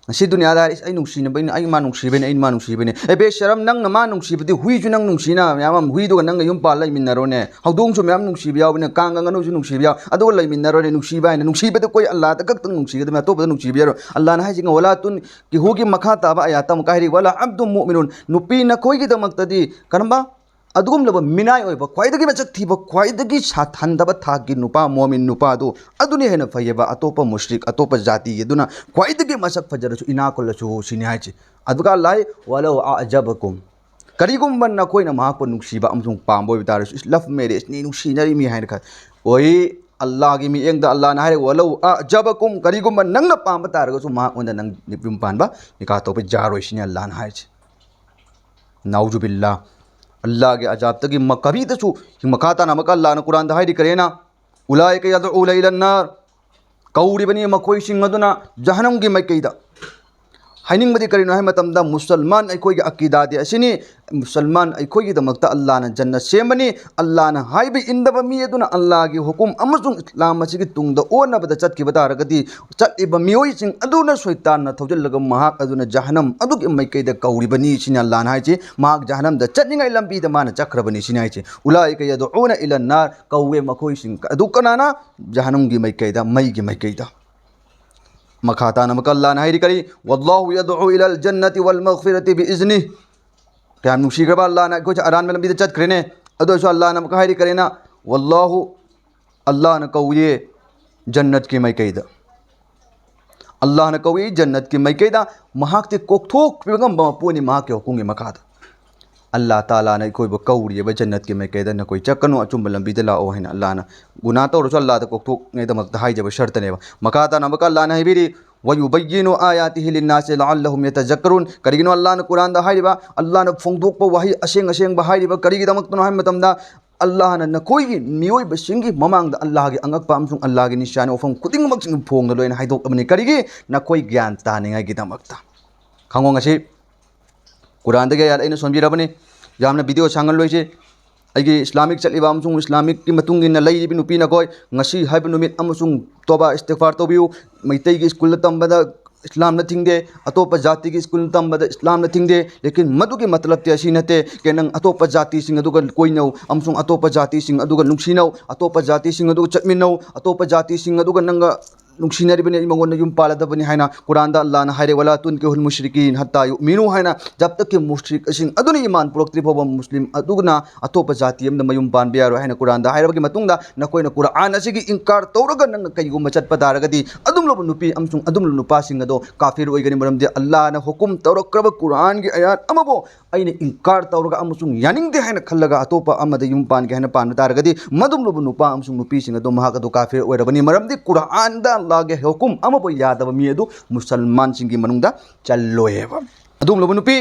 ꯉꯁꯤ ꯗꯨꯅꯤꯌꯥꯗ ꯍꯥꯏꯔꯤ, "ꯑꯩ ꯅꯨꯡꯁꯤꯅꯕꯩꯅꯦ, ꯑꯩ ꯃꯥ ꯅꯨꯡꯁꯤꯕꯩꯅꯦ, ꯑꯩ ꯃꯥ ꯅꯨꯡꯁꯤꯕꯩꯅꯦ"꯫ ꯑꯦ ꯕꯦꯁꯔꯝ, ꯅꯪꯅ ꯃꯥ ꯅꯨꯡꯁꯤꯕꯗꯤ ꯍꯨꯏꯁꯨ ꯅꯪ ꯅꯨꯡꯁꯤꯅ ꯃꯌꯥꯝ ꯑꯃ, ꯍꯨꯏꯗꯨꯒ ꯅꯪꯒ ꯌꯨꯝ ꯄꯥꯜꯂ ꯂꯩꯃꯤꯟꯅꯔꯣꯅꯦ꯫ ꯍꯧꯗꯣꯡꯁꯨ ꯃꯌꯥꯝ ꯅꯨꯡꯁꯤꯕ ꯌꯥꯎꯕꯅꯦ, ꯀꯥꯡꯒ ꯉꯥꯅꯨꯁꯨ ꯅꯨꯡꯁꯤꯕ ꯌꯥꯎ, ꯑꯗꯨꯒ ꯂꯩꯃꯤꯟꯅꯔꯣꯅꯦ꯫ ꯅꯨꯡꯁꯤꯕ ꯍꯥꯏꯅ, ꯅꯨꯡꯁꯤꯕꯗ ꯑꯩꯈꯣꯏ ꯑꯜꯂꯥꯍꯗ ꯈꯛꯇꯪ ꯅꯨꯡꯁꯤꯒꯗꯕꯅꯦ, ꯑꯇꯣꯞꯄꯗ ꯅꯨꯡꯁꯤꯕ ꯌꯥꯔꯣꯏ꯫ ꯑꯜꯂꯥꯍꯅ ꯍꯥꯏꯁꯤꯡ ꯋꯥꯂꯥ ꯇꯨꯟ ꯀꯤꯍꯨꯒꯤ ꯃꯈꯥ ꯇꯥꯕ ꯑꯌꯥꯠꯇ ꯑꯃꯨꯛꯀ ꯍꯥꯏꯔꯤ, "ولعبد مؤمن", ꯅꯨꯄꯤ ꯅꯈꯣꯏꯒꯤꯗꯃꯛꯇꯗꯤ ꯀꯔꯝꯕ ꯑꯗꯨꯒꯨꯝꯂꯕ ꯃꯤꯅꯥꯏ ꯑꯣꯏꯕ, ꯈ꯭ꯋꯥꯏꯗꯒꯤ ꯃꯁꯛ ꯊꯤꯕ, ꯈ꯭ꯋꯥꯏꯗꯒꯤ ꯁꯥꯊꯟꯗꯕ ꯊꯥꯛꯀꯤ ꯅꯨꯄꯥ, ꯃꯣꯃꯤꯟ ꯅꯨꯄꯥꯗꯨ, ꯑꯗꯨꯅ ꯍꯦꯟꯅ ꯐꯩꯌꯦꯕ꯫ ꯑꯇꯣꯞꯄ ꯃꯨꯁ꯭ꯔꯤꯛ, ꯑꯇꯣꯞꯄ ꯖꯥꯇꯤ ꯑꯗꯨꯅ ꯈ꯭ꯋꯥꯏꯗꯒꯤ ꯃꯁꯛ ꯐꯖꯔꯁꯨ, ꯏꯅꯥꯛ ꯈꯨꯜꯂꯁꯨ, ꯁꯤꯅꯤ ꯍꯥꯏꯁꯦ꯫ ꯑꯗꯨꯒ ꯂꯥꯏ, "ولو أعجبكم", ꯀꯔꯤꯒꯨꯝꯕ ꯅꯈꯣꯏꯅ ꯃꯍꯥꯛꯄꯨ ꯅꯨꯡꯁꯤꯕ ꯑꯃꯁꯨꯡ ꯄꯥꯝꯕ ꯑꯣꯏꯕ ꯇꯥꯔꯁꯨ, "ꯏꯁ, ꯂꯚ ꯃꯦꯔꯦꯖꯅꯤ, ꯅꯨꯡꯁꯤꯅꯔꯤꯃꯤ" ꯍꯥꯏꯅ ꯈꯜ-, ꯑꯣꯏ꯫ ꯑꯜꯂꯥꯍꯒꯤ ꯃꯤꯠꯌꯦꯡꯗ ꯑꯜꯂꯥꯍꯅ ꯍꯥꯏꯔꯦ, "ولو أعجبكم", ꯀꯔꯤꯒꯨꯝꯕ ꯅꯪꯅ ꯄꯥꯝꯕ ꯇꯥꯔꯒꯁꯨ, ꯃꯍꯥꯛꯉꯣꯟꯗ ꯅꯪ ꯌꯨꯝ ꯄꯥꯟꯕ, ꯅꯤꯀꯥ ꯇꯧꯕ ꯌꯥꯔꯣꯏ, ꯁꯤꯅꯤ ꯑꯜꯂꯥꯍꯅ ꯍꯥꯏꯔꯤꯁꯦ꯫ ꯅꯥꯎꯖꯨꯕꯤꯜꯂꯥ꯫ ꯑꯜꯂꯥꯍꯒꯤ ꯑꯖꯥꯕꯇꯒꯤ ꯃ-, ꯀꯔꯤꯗꯁꯨ ꯃꯈꯥ ꯇꯥꯅ ꯑꯃꯨꯛꯀ ꯑꯜꯂꯥꯍꯅ ꯀꯨꯔꯥꯟꯗ ꯍꯥꯏꯔꯤ ꯀꯔꯤꯅ? "أولئك يدعون إلى النار", ꯀꯧꯔꯤꯕꯅꯤ ꯃꯈꯣꯏꯁꯤꯡ ꯑꯗꯨꯅ ꯖꯍꯅꯝꯒꯤ ꯃꯥꯏꯀꯩꯗ꯫ ꯍꯥꯏꯅꯤꯡꯕꯗꯤ ꯀꯔꯤꯅꯣ ꯍꯥꯏꯕ ꯃꯇꯝꯗ, ꯃꯨꯁꯜꯃꯥꯟ ꯑꯩꯈꯣꯏꯒꯤ ꯑꯀꯤꯗꯥꯗꯤ ꯑꯁꯤꯅꯤ, ꯃꯨꯁꯜꯃꯥꯟ ꯑꯩꯈꯣꯏꯒꯤꯗꯃꯛꯇ ꯑꯜꯂꯥꯍꯅ ꯖꯟꯅ ꯁꯦꯝꯕꯅꯤ꯫ ꯑꯜꯂꯥꯍꯅ ꯍꯥꯏꯕ ꯏꯟꯗꯕ ꯃꯤ ꯑꯗꯨꯅ ꯑꯜꯂꯥꯍꯒꯤ ꯍꯨꯀꯨꯝ ꯑꯃꯁꯨꯡ ꯏꯁꯂꯥꯝ ꯑꯁꯤꯒꯤ ꯇꯨꯡꯗ ꯑꯣꯟꯅꯕꯗ ꯆꯠꯈꯤꯕ ꯇꯥꯔꯒꯗꯤ, ꯆꯠꯂꯤꯕ ꯃꯤꯑꯣꯏꯁꯤꯡ ꯑꯗꯨꯅ ꯁꯣꯏꯇꯥꯟꯅ ꯊꯧꯖꯤꯜꯂꯒ ꯃꯍꯥꯛ ꯑꯗꯨꯅ ꯖꯍꯅꯝ ꯑꯗꯨꯒꯤ ꯃꯥꯏꯀꯩꯗ ꯀꯧꯔꯤꯕꯅꯤ, ꯁꯤꯅꯤ ꯑꯜꯂꯥꯍꯅ ꯍꯥꯏꯁꯤ꯫ ꯃꯍꯥꯛ ꯖꯍꯅꯝꯗ ꯆꯠꯅꯤꯡꯉꯥꯏ ꯂꯝꯕꯤꯗ ꯃꯥꯅ ꯆꯠꯈ꯭ꯔꯕꯅꯤ, ꯁꯤꯅꯤ ꯍꯥꯏꯁꯤ꯫ "أولئك يدعون إلى النار", ꯀꯧꯋꯦ ꯃꯈꯣꯏꯁꯤꯡ ꯑꯗꯨ ꯀꯅꯥꯅ? ꯖꯍꯅꯝꯒꯤ ꯃꯥꯏꯀꯩꯗ, ꯃꯩꯒꯤ ꯃꯥꯏꯀꯩꯗ꯫ ꯃꯈꯥ ꯇꯥꯅ ꯑꯃꯨꯛꯀ ꯑꯜꯂꯥꯍꯅ ꯍꯥꯏꯔꯤ ꯀꯔꯤ? "والله يدعو إلى الجنة والمغفرة بإذنه". ꯀꯌꯥꯝ ꯅꯨꯡꯁꯤꯈ꯭ꯔꯕ ꯑꯜꯂꯥꯍꯅ, ꯑꯩꯈꯣꯏꯁꯦ ꯑꯔꯥꯟꯕ ꯂꯝꯕꯤꯗ ꯆꯠꯈ꯭ꯔꯦꯅꯦ꯫ ꯑꯗꯨ ꯑꯣꯏꯔꯁꯨ ꯑꯜꯂꯥꯍꯅ ꯑꯃꯨꯛꯀ ꯍꯥꯏꯔꯤ ꯀꯔꯤꯅ? "والله", ꯑꯜꯂꯥꯍꯅ ꯀꯧꯏꯌꯦ ꯖꯟꯅꯠꯀꯤ ꯃꯥꯏꯀꯩꯗ꯫ ꯑꯜꯂꯥꯍꯅ ꯀꯧꯏ ꯖꯟꯅꯠꯀꯤ ꯃꯥꯏꯀꯩꯗ꯫ ꯃꯍꯥꯛꯇꯤ ꯀꯣꯛꯊꯣꯛꯄꯤꯕ ꯉꯝꯕ ꯃꯄꯨꯅꯤ ꯃꯍꯥꯛꯀꯤ ꯍꯨꯀꯨꯝꯒꯤ ꯃꯈꯥꯗ꯫ ꯑꯜꯂꯥꯍ ꯇꯥꯂꯥꯅ ꯑꯩꯈꯣꯏꯕꯨ ꯀꯧꯔꯤꯕ ꯖꯟꯅꯠꯀꯤ ꯃꯥꯏꯀꯩꯗ, "ꯅꯈꯣꯏ ꯆꯠꯀꯅꯨ, ꯑꯆꯨꯝꯕ ꯂꯝꯕꯤꯗ ꯂꯥꯛꯑꯣ" ꯍꯥꯏꯅ ꯑꯜꯂꯥꯍꯅ꯫ ꯒꯨꯅꯥ ꯇꯧꯔꯁꯨ ꯑꯜꯂꯥꯍꯗ ꯀꯣꯛꯊꯣꯛꯅꯉꯥꯏꯗꯃꯛꯇ ꯍꯥꯏꯖꯕ ꯁꯔꯇꯅꯦꯕ꯫ ꯃꯈꯥ ꯇꯥꯅ ꯑꯃꯨꯛꯀ ꯑꯜꯂꯥꯍꯅ ꯍꯥꯏꯕꯤꯔꯤ, "ويبين آياته للناس لعلهم يتذكرون"꯫ ꯀꯔꯤꯒꯤꯅꯣ ꯑꯜꯂꯥꯍꯅ ꯀꯨꯔꯥꯟꯗ ꯍꯥꯏꯔꯤꯕ? ꯑꯜꯂꯥꯍꯅ ꯐꯣꯡꯗꯣꯛꯄ ꯋꯥꯍꯩ ꯑꯁꯦꯡ ꯑꯁꯦꯡꯕ ꯍꯥꯏꯔꯤꯕ ꯀꯔꯤꯒꯤꯗꯃꯛꯇꯅꯣ ꯍꯥꯏꯕ ꯃꯇꯝꯗ, ꯑꯜꯂꯥꯍꯅ ꯅꯈꯣꯏꯒꯤ ꯃꯤꯑꯣꯏꯕꯁꯤꯡꯒꯤ ꯃꯃꯥꯡꯗ ꯑꯜꯂꯥꯍꯒꯤ ꯑꯉꯛꯄ ꯑꯃꯁꯨꯡ ꯑꯜꯂꯥꯍꯒꯤ ꯅꯤꯁꯥꯅꯤ ꯋꯥꯐꯝ ꯈꯨꯗꯤꯡꯃꯛꯁꯤꯡ ꯐꯣꯡꯅ ꯂꯣꯏꯅ ꯍꯥꯏꯗꯣꯛꯂꯕꯅꯤ꯫ ꯀꯔꯤꯒꯤ? ꯅꯈꯣꯏ ꯒ꯭ꯌꯥꯟ ꯇꯥꯅꯤꯡꯉꯥꯏꯒꯤꯗꯃꯛꯇ꯫ ꯈꯪꯉꯣ, ꯉꯁꯤ ꯀꯨꯔꯥꯟꯗꯒꯤ ꯑꯌꯥꯠ ꯑꯩꯅ ꯁꯣꯟꯕꯤꯔꯕꯅꯤ꯫ ꯌꯥꯝꯅ ꯚꯤꯗꯤꯑꯣ ꯁꯥꯡꯍꯜꯂꯣꯏꯁꯤ꯫ ꯑꯩꯒꯤ ꯏꯁꯂꯥꯃꯤꯛ ꯆꯠꯂꯤꯕ ꯑꯃꯁꯨꯡ ꯏꯁꯂꯥꯃꯤꯛꯀꯤ ꯃꯇꯨꯡ ꯏꯟꯅ ꯂꯩꯔꯤꯕ ꯅꯨꯄꯤ ꯅꯈꯣꯏ, ꯉꯁꯤ ꯍꯥꯏꯕ ꯅꯨꯃꯤꯠ ꯑꯃꯁꯨꯡ ꯇꯣꯕꯥ ꯏꯁꯇꯤꯒꯐꯥꯔ ꯇꯧꯕꯤꯌꯨ꯫ ꯃꯩꯇꯩꯒꯤ ꯁ꯭ꯀꯨꯜꯗ ꯇꯝꯕꯗ ꯏꯁꯂꯥꯝꯅ ꯊꯤꯡꯗꯦ, ꯑꯇꯣꯞꯄ ꯖꯥꯇꯤꯒꯤ ꯁ꯭ꯀꯨꯜ ꯇꯝꯕꯗ ꯏꯁꯂꯥꯝꯅ ꯊꯤꯡꯗꯦ꯫ ꯂꯦꯀꯤꯟ ꯃꯗꯨꯒꯤ ꯃꯇꯂꯕꯇꯤ ꯑꯁꯤ ꯅꯠꯇꯦ ꯀꯦ ꯅꯪ ꯑꯇꯣꯞꯄ ꯖꯥꯇꯤꯁꯤꯡ ꯑꯗꯨꯒ ꯀꯣꯏꯅꯧ ꯑꯃꯁꯨꯡ ꯑꯇꯣꯞꯄ ꯖꯥꯇꯤꯁꯤꯡ ꯑꯗꯨꯒ ꯅꯨꯡꯁꯤꯅꯧ, ꯑꯇꯣꯞꯄ ꯖꯥꯇꯤꯁꯤꯡ ꯑꯗꯨꯒ ꯆꯠꯃꯤꯟꯅꯧ, ꯑꯇꯣꯞꯄ ꯖꯥꯇꯤꯁꯤꯡ ꯑꯗꯨꯒ ꯅꯪꯒ ꯅꯨꯡꯁꯤꯅꯔꯤꯕꯅꯤ, ꯑꯩ ꯃꯉꯣꯟꯗ ꯌꯨꯝ ꯄꯥꯜꯂꯗꯕꯅꯤ ꯍꯥꯏꯅ ꯀꯨꯔꯥꯟꯗ ꯑꯜꯂꯥꯍꯅ ꯍꯥꯏꯔꯦ, "ꯋꯂꯥ ꯇꯨꯟꯀꯤꯍꯨꯜ ꯃꯨꯁ꯭ꯔꯤꯀꯤꯟ ꯍꯠꯇꯥ ꯌꯨꯃꯤꯅꯨ" ꯍꯥꯏꯅ, ꯖꯕ ꯇꯛꯀꯤ ꯃꯨꯁ꯭ꯔꯤꯛꯁꯤꯡ ꯑꯗꯨꯅ ꯏꯃꯥꯟ ꯄꯨꯔꯛꯇ꯭ꯔꯤ ꯐꯥꯎꯕ ꯃꯨꯁꯂꯤꯝ ꯑꯗꯨꯅ ꯑꯇꯣꯞꯄ ꯖꯥꯇꯤ ꯑꯃꯗ ꯃꯌꯨꯝ ꯄꯥꯟꯕ ꯌꯥꯔꯣꯏ ꯍꯥꯏꯅ ꯀꯨꯔꯥꯟꯗ ꯍꯥꯏꯔꯕꯒꯤ ꯃꯇꯨꯡꯗ, ꯅꯈꯣꯏꯅ ꯀꯨꯔꯥꯟ ꯑꯁꯤꯒꯤ ꯏꯟꯀꯥꯔ ꯇꯧꯔꯒ ꯅꯪꯅ ꯀꯩꯒꯨꯝꯕ ꯆꯠꯄ ꯇꯥꯔꯒꯗꯤ, ꯑꯗꯨꯝꯂꯕ ꯅꯨꯄꯤ ꯑꯃꯁꯨꯡ ꯑꯗꯨꯝꯂꯕ ꯅꯨꯄꯥꯁꯤꯡ ꯑꯗꯣ ꯀꯥꯐꯤꯔ ꯑꯣꯏꯒꯅꯤ, ꯃꯔꯝꯗꯤ ꯑꯜꯂꯥꯍꯅ ꯍꯨꯀꯨꯝ ꯇꯧꯔꯛꯈ꯭ꯔꯕ ꯀꯨꯔꯥꯟꯒꯤ ꯑꯌꯥꯠ ꯑꯃꯕꯨ ꯑꯩꯅ ꯏꯟꯀꯥꯔ ꯇꯧꯔꯒ ꯑꯃꯁꯨꯡ ꯌꯥꯅꯤꯡꯗꯦ ꯍꯥꯏꯅ ꯈꯜꯂꯒ ꯑꯇꯣꯞꯄ ꯑꯃꯗ ꯌꯨꯝ ꯄꯥꯟꯒꯦ ꯍꯥꯏꯅ ꯄꯥꯟꯕ ꯇꯥꯔꯒꯗꯤ, ꯃꯗꯨꯒꯨꯝꯂꯕ ꯅꯨꯄꯥ ꯑꯃꯁꯨꯡ ꯅꯨꯄꯤꯁꯤꯡ ꯑꯗꯨ ꯃꯍꯥꯛ ꯑꯗꯨ ꯀꯥꯐꯤꯔ ꯑꯣꯏꯔꯕꯅꯤ, ꯃꯔꯝꯗꯤ ꯀꯨꯔꯥꯟꯗ ꯑꯜꯂꯥꯍꯒꯤ ꯍꯨꯀꯨꯝ ꯑꯃꯕꯨ ꯌꯥꯗꯕ ꯃꯤ ꯑꯗꯨ ꯃꯨꯁꯜꯃꯥꯟꯁꯤꯡꯒꯤ ꯃꯅꯨꯡꯗ ꯆꯜꯂꯣꯏꯑꯕ꯫ ꯑꯗꯨꯒꯨꯝꯂꯕ ꯅꯨꯄꯤ,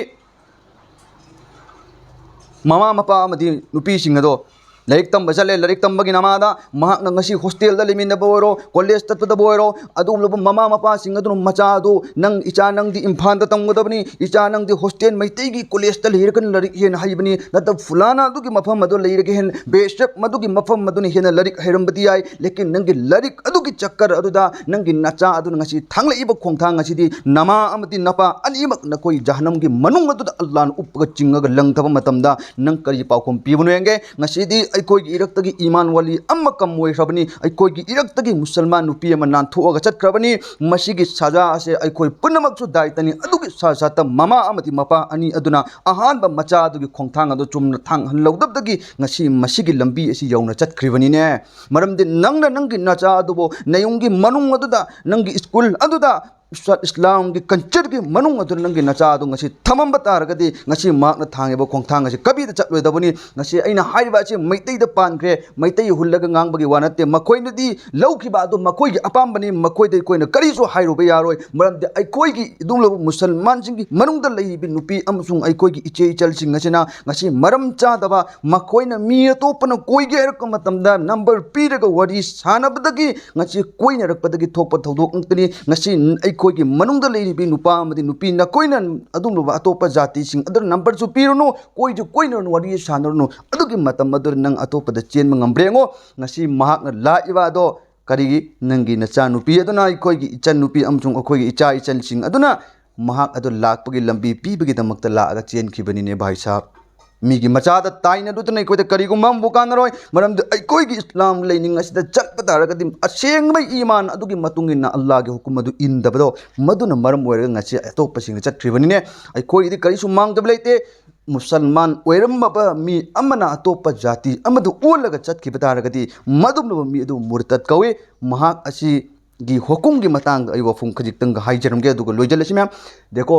ꯃꯃꯥ ꯃꯄꯥ ꯑꯃꯗꯤ ꯅꯨꯄꯤꯁꯤꯡ ꯑꯗꯣ ꯂꯥꯏꯔꯤꯛ ꯇꯝꯕ ꯆꯠꯂꯦ, ꯂꯥꯏꯔꯤꯛ ꯇꯝꯕꯒꯤ ꯅꯃꯥꯗ ꯃꯍꯥꯛꯅ ꯉꯁꯤ ꯍꯣꯁꯇꯦꯜꯗ ꯂꯩꯃꯤꯟꯅꯕ ꯑꯣꯏꯔꯣ, ꯀꯣꯂꯦꯖ ꯆꯠꯄꯗꯕꯨ ꯑꯣꯏꯔꯣ, ꯑꯗꯨꯒꯨꯝꯂꯕ ꯃꯃꯥ ꯃꯄꯥꯁꯤꯡ ꯑꯗꯨꯅ ꯃꯆꯥ ꯑꯗꯨ, "ꯅꯪ, ꯏꯆꯥ, ꯅꯪꯗꯤ ꯏꯝꯐꯥꯜꯗ ꯇꯝꯒꯗꯕꯅꯤ, ꯏꯆꯥ, ꯅꯪꯗꯤ ꯍꯣꯁꯇꯦꯜ ꯃꯩꯇꯩꯒꯤ ꯀꯣꯂꯦꯖꯇ ꯂꯩꯔꯒꯅ ꯂꯥꯏꯔꯤꯛ ꯍꯦꯟꯅ ꯍꯩꯕꯅꯤ, ꯅꯠꯇ꯭ꯔꯒ ꯐꯨꯂꯥꯅꯥ ꯑꯗꯨꯒꯤ ꯃꯐꯝ ꯑꯗꯨ ꯂꯩꯔꯒ ꯍꯦꯟꯅ, ꯕꯦꯁꯛ ꯃꯗꯨꯒꯤ ꯃꯐꯝ ꯑꯗꯨꯅ ꯍꯦꯟꯅ ꯂꯥꯏꯔꯤꯛ ꯍꯩꯔꯝꯕꯗꯤ ꯌꯥꯏ, ꯂꯦꯀꯤꯟ ꯅꯪꯒꯤ ꯂꯥꯏꯔꯤꯛ ꯑꯗꯨꯒꯤ ꯆꯛꯀꯔ ꯑꯗꯨꯗ ꯅꯪꯒꯤ ꯅꯆꯥ ꯑꯗꯨꯅ ꯉꯁꯤ ꯊꯥꯡꯂꯛꯏꯕ ꯈꯣꯡꯊꯥꯡ ꯑꯁꯤꯗꯤ ꯅꯃꯥ ꯑꯃꯗꯤ ꯅꯄꯥ ꯑꯅꯤꯃꯛ ꯅꯈꯣꯏ ꯖꯍꯟꯅꯝꯒꯤ ꯃꯅꯨꯡ ꯑꯗꯨꯗ ꯑꯜꯂꯥꯍꯅ ꯎꯞꯄꯒ ꯆꯤꯡꯉꯒ ꯂꯪꯊꯕ ꯃꯇꯝꯗ ꯅꯪ ꯀꯔꯤ ꯄꯥꯎꯈꯨꯝ ꯄꯤꯕꯅꯣ ꯌꯦꯡꯒꯦ?" ꯉꯁꯤꯗꯤ ꯑꯩꯈꯣꯏꯒꯤ ꯏꯔꯛꯇꯒꯤ ꯏꯃꯥꯟ ꯋꯥꯂꯤ ꯑꯃ ꯀꯝ ꯑꯣꯏꯈ꯭ꯔꯕꯅꯤ, ꯑꯩꯈꯣꯏꯒꯤ ꯏꯔꯛꯇꯒꯤ ꯃꯨꯁꯜꯃꯥꯟ ꯅꯨꯄꯤ ꯑꯃ ꯅꯥꯟꯊꯣꯛꯑꯒ ꯆꯠꯈ꯭ꯔꯕꯅꯤ꯫ ꯃꯁꯤꯒꯤ ꯁꯖꯥ ꯑꯁꯦ ꯑꯩꯈꯣꯏ ꯄꯨꯝꯅꯃꯛꯁꯨ ꯗꯥꯏꯇꯅꯤ꯫ ꯑꯗꯨꯒꯤ ꯁꯥ ꯁꯥꯠꯇ ꯃꯃꯥ ꯑꯃꯗꯤ ꯃꯄꯥ ꯑꯅꯤ ꯑꯗꯨꯅ ꯑꯍꯥꯟꯕ ꯃꯆꯥ ꯑꯗꯨꯒꯤ ꯈꯣꯡꯊꯥꯡ ꯑꯗꯨ ꯆꯨꯝꯅ ꯊꯥꯡꯍꯜꯍꯧꯗꯕꯗꯒꯤ ꯉꯁꯤ ꯃꯁꯤꯒꯤ ꯂꯝꯕꯤ ꯑꯁꯤ ꯌꯧꯅ ꯆꯠꯈ꯭ꯔꯤꯕꯅꯤꯅꯦ꯫ ꯃꯔꯝꯗꯤ ꯅꯪꯅ ꯅꯪꯒꯤ ꯅꯆꯥ ꯑꯗꯨꯕꯨ ꯅꯌꯨꯝꯒꯤ ꯃꯅꯨꯡ ꯑꯗꯨꯗ, ꯅꯪꯒꯤ ꯁ꯭ꯀꯨꯜ ꯑꯗꯨꯗ, ꯏꯁꯂꯥꯝꯒꯤ ꯀꯜꯆꯔꯒꯤ ꯃꯅꯨꯡ ꯑꯗꯨꯗ ꯅꯪꯒꯤ ꯅꯆꯥ ꯑꯗꯨ ꯉꯁꯤ ꯊꯝꯃꯝꯕ ꯇꯥꯔꯒꯗꯤ, ꯉꯁꯤ ꯃꯍꯥꯛꯅ ꯊꯥꯡꯉꯤꯕ ꯈꯣꯡꯊꯥꯡ ꯑꯁꯤ ꯀꯕꯤꯗ ꯆꯠꯂꯣꯏꯗꯕꯅꯤ꯫ ꯉꯁꯤ ꯑꯩꯅ ꯍꯥꯏꯔꯤꯕ ꯑꯁꯤ ꯃꯩꯇꯩꯗ ꯄꯥꯟꯈ꯭ꯔꯦ, ꯃꯩꯇꯩ ꯍꯨꯜꯂꯒ ꯉꯥꯡꯕꯒꯤ ꯋꯥ ꯅꯠꯇꯦ꯫ ꯃꯈꯣꯏꯅꯗꯤ ꯂꯧꯈꯤꯕ ꯑꯗꯨ ꯃꯈꯣꯏꯒꯤ ꯑꯄꯥꯝꯕꯅꯤ, ꯃꯈꯣꯏꯗ ꯑꯩꯈꯣꯏꯅ ꯀꯔꯤꯁꯨ ꯍꯥꯏꯔꯨꯕ ꯌꯥꯔꯣꯏ꯫ ꯃꯔꯝꯗꯤ ꯑꯩꯈꯣꯏꯒꯤ ꯑꯗꯨꯒꯨꯝꯂꯕ ꯃꯨꯁꯜꯃꯥꯟꯁꯤꯡꯒꯤ ꯃꯅꯨꯡꯗ ꯂꯩꯔꯤꯕ ꯅꯨꯄꯤ ꯑꯃꯁꯨꯡ ꯑꯩꯈꯣꯏꯒꯤ ꯏꯆꯦ ꯏꯆꯜꯁꯤꯡ ꯑꯁꯤꯅ ꯉꯁꯤ ꯃꯔꯝ ꯆꯥꯗꯕ, ꯃꯈꯣꯏꯅ ꯃꯤ ꯑꯇꯣꯞꯄꯅ ꯀꯣꯏꯒꯦ ꯍꯥꯏꯔꯛꯄ ꯃꯇꯝꯗ ꯅꯝꯕꯔ ꯄꯤꯔꯒ ꯋꯥꯔꯤ ꯁꯥꯟꯅꯕꯗꯒꯤ ꯉꯁꯤ ꯀꯣꯏꯅꯔꯛꯄꯗꯒꯤ ꯊꯣꯛꯄ ꯊꯧꯗꯣꯛ ꯉꯥꯛꯇꯅꯤ꯫ ꯉꯁꯤ ꯑꯩꯈꯣꯏꯒꯤ ꯃꯅꯨꯡꯗ ꯂꯩꯔꯤꯕꯤ ꯅꯨꯄꯥ ꯑꯃꯗꯤ ꯅꯨꯄꯤ ꯅꯈꯣꯏꯅ ꯑꯗꯨꯒꯨꯝꯂꯕ ꯑꯇꯣꯞꯄ ꯖꯥꯇꯤꯁꯤꯡ ꯑꯗꯨꯗ ꯅꯝꯕꯔꯁꯨ ꯄꯤꯔꯨꯅꯨ, ꯀꯣꯏꯁꯨ ꯀꯣꯏꯅꯔꯨꯅꯨ, ꯋꯥꯔꯤꯁꯨ ꯁꯥꯟꯅꯔꯨꯅꯨ꯫ ꯑꯗꯨꯒꯤ ꯃꯇꯝ ꯑꯗꯨꯗ ꯅꯪ ꯑꯇꯣꯞꯄꯗ ꯆꯦꯟꯕ ꯉꯝꯕ꯭ꯔꯥ ꯌꯦꯡꯉꯣ꯫ ꯉꯁꯤ ꯃꯍꯥꯛꯅ ꯂꯥꯛꯏꯕ ꯑꯗꯣ ꯀꯔꯤꯒꯤ? ꯅꯪꯒꯤ ꯅꯆꯥꯅꯨꯄꯤ ꯑꯗꯨꯅ, ꯑꯩꯈꯣꯏꯒꯤ ꯏꯆꯟꯅꯨꯄꯤ ꯑꯃꯁꯨꯡ ꯑꯩꯈꯣꯏꯒꯤ ꯏꯆꯥ ꯏꯆꯟꯁꯤꯡ ꯑꯗꯨꯅ ꯃꯍꯥꯛ ꯑꯗꯨ ꯂꯥꯛꯄꯒꯤ ꯂꯝꯕꯤ ꯄꯤꯕꯒꯤꯗꯃꯛꯇ ꯂꯥꯛꯑꯒ ꯆꯦꯟꯈꯤꯕꯅꯤꯅꯦ ꯚꯥꯏ ꯁꯥꯍꯕ꯫ ꯃꯤꯒꯤ ꯃꯆꯥꯗ ꯇꯥꯏꯅꯗꯨꯅ ꯑꯩꯈꯣꯏꯗ ꯀꯔꯤꯒꯨꯝꯕ ꯑꯃꯐꯥꯎ ꯀꯥꯟꯅꯔꯣꯏ꯫ ꯃꯔꯝꯗꯤ ꯑꯩꯈꯣꯏꯒꯤ ꯏꯁꯂꯥꯝ ꯂꯥꯏꯅꯤꯡ ꯑꯁꯤꯗ ꯆꯠꯄ ꯇꯥꯔꯒꯗꯤ ꯑꯁꯦꯡꯕ ꯏꯃꯥꯟ ꯑꯗꯨꯒꯤ ꯃꯇꯨꯡ ꯏꯟꯅ ꯑꯜꯂꯥꯍꯒꯤ ꯍꯨꯀꯨꯝ ꯑꯗꯨ ꯏꯟꯗꯕꯗꯣ, ꯃꯗꯨꯅ ꯃꯔꯝ ꯑꯣꯏꯔꯒ ꯉꯁꯤ ꯑꯇꯣꯞꯄꯁꯤꯡꯗ ꯆꯠꯈ꯭ꯔꯤꯕꯅꯤꯅꯦ꯫ ꯑꯩꯈꯣꯏꯒꯤꯗꯤ ꯀꯔꯤꯁꯨ ꯃꯥꯡꯖꯕ ꯂꯩꯇꯦ꯫ ꯃꯨꯁꯜꯃꯥꯟ ꯑꯣꯏꯔꯝꯃꯕ ꯃꯤ ꯑꯃꯅ ꯑꯇꯣꯞꯄ ꯖꯥꯇꯤ ꯑꯃꯗ ꯑꯣꯜꯂꯒ ꯆꯠꯈꯤꯕ ꯇꯥꯔꯒꯗꯤ ꯃꯗꯨꯒꯨꯝꯂꯕ ꯃꯤ ꯑꯗꯨ ꯃꯨꯔꯇꯠ ꯀꯧꯏ꯫ ꯃꯍꯥꯛ ꯑꯁꯤꯒꯤ ꯍꯨꯀꯨꯝꯒꯤ ꯃꯇꯥꯡꯗ ꯑꯩ ꯋꯥꯐꯝ ꯈꯖꯤꯛꯇꯪꯒ ꯍꯥꯏꯖꯔꯝꯒꯦ, ꯑꯗꯨꯒ ꯂꯣꯏꯁꯤꯜꯂꯁꯤ ꯃꯌꯥꯝ꯫ ꯗꯦꯀꯣ,